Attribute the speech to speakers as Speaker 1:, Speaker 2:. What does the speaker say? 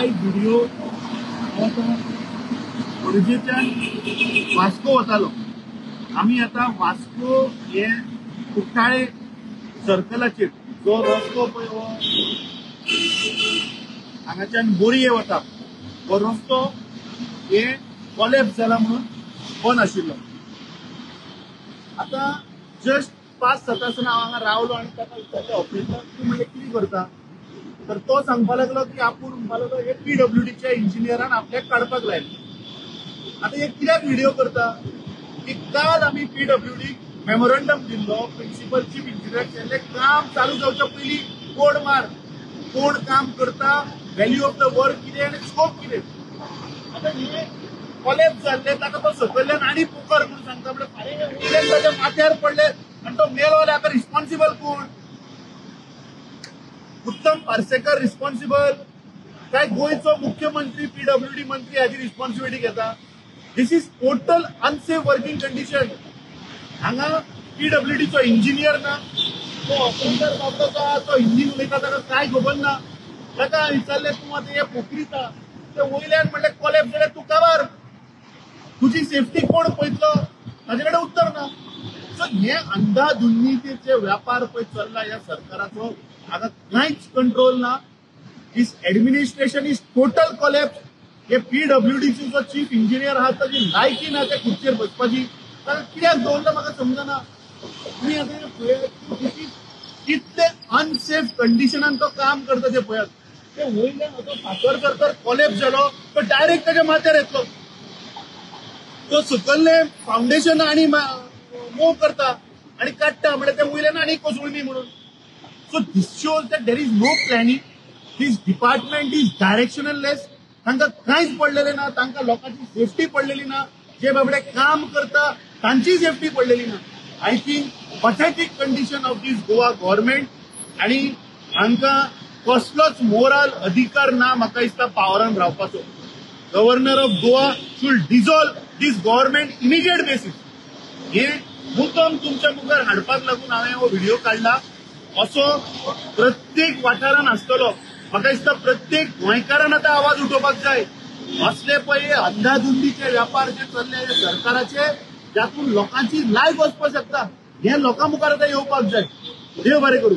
Speaker 1: Live video आतां पणजेच्यान वास्को वतालो. आमी आतां वास्को हे कुठ्ठाळे सर्कलाचेर जो रस्तो पळय हो हांगाच्यान बोरये वता हो रस्तो हे कोलॅप्स जाला म्हणून बंद आशिल्लो. आतां जस्ट 5-7 आसतना हांव हांगा रावलो आनी ताका विचारलें ऑफिसाक तूं म्हणलें कितें करता, तर तो सांगपाक लागलो की आपूण म्हणपाक लागलो हे पीडब्ल्यूडीच्या इंजिनियरान आपल्याक काडपाक लायलें. आतां हे कित्याक व्हिडिओ करता की काल आमी पीडब्ल्यूडीक मेमोरंडम दिल्लो, प्रिन्सिपल चीफ इंजिनियर केल्लें काम चालू जावच्या पयलीं कोड मार, कोण काम करता, व्हॅल्यू ऑफ the work कितें आनी स्कोप कितें. आतां हे कोलॅप्स जाल्ले ताका तो सकयल्यान आनी पोकर म्हणून सांगता, म्हणल्यार वयल्यान ताच्या माथ्यार पडले आनी तो मेलो जाल्यार आतां रिस्पॉन्सिबल कोण? उत्तम पार्सेकर रिस्पॉन्सिबल काय गोंयचो मुख्यमंत्री पीडब्ल्यूडी मंत्री हाची रिस्पॉन्सिबिलिटी घेता? This is total unsafe working condition. हांगा पीडब्ल्यूडीचो इंजिनियर ना, तो ऑफिसर बाबडो तो हिंदीन उलयता, ताका कांय खबर ना. ताका विचारलें तूं आतां हे पोखरीता ते वयल्यान म्हणलें कोलॅप्स जाल्यार तूं काबार, तुजी सेफ्टी कोण पळयतलो, ताजे कडेन उत्तर ना. सो हे अंधाधुंदीचे व्यापार पळय चल्ला ह्या सरकाराचो, हाका कांयच कंट्रोल ना. This administration is total collapse. हे पीडब्ल्यूडीचो जो चीफ इंजिनियर आहा ताची लायकी ना त्या खुर्चेर बसपाची, ताका कित्याक दवरला म्हाका समजना. तुमी आतां पळयात कितले अनसेफ कंडिशनान तो काम करता ते पळयात. ते वयल्यान असो फातर करतर कोलॅप्स जालो तो डायरेक्ट ताच्या माथ्यार येतलो. तो सकयलें फावंडेशन आनी मूव करता आनी काडटा, म्हणल्यार ते वयल्यान आनी कोसळुनी म्हणून. So this shows that there is no planning. This department is directionless. तांकां कांयच पडलेलें ना, तांकां लोकांची सेफ्टी पडलेली ना, जे बाबडे काम करता तांची सेफ्टी पडलेली ना. I think pathetic condition of this Goa government आनी हांकां कसलोच मोरल अधिकार ना म्हाका दिसता पावरान रावपाचो. Governor of Goa should dissolve this government immediate basis. हे मुद्दम तुमच्या मुखार हाडपाक लागून हांवें हो व्हिडिओ काडला. असो प्रत्येक वाठारान आसतलो, म्हाका दिसता प्रत्येक गोंयकारान आतां आवाज उठोवपाक जाय. असले पळय अंधाधुंदीचे व्यापार जे चल्ले सरकाराचे, जातून लोकांची लायफ वचपाक शकता, हे लोकां मुखार आतां येवपाक जाय. देव बरें करूं.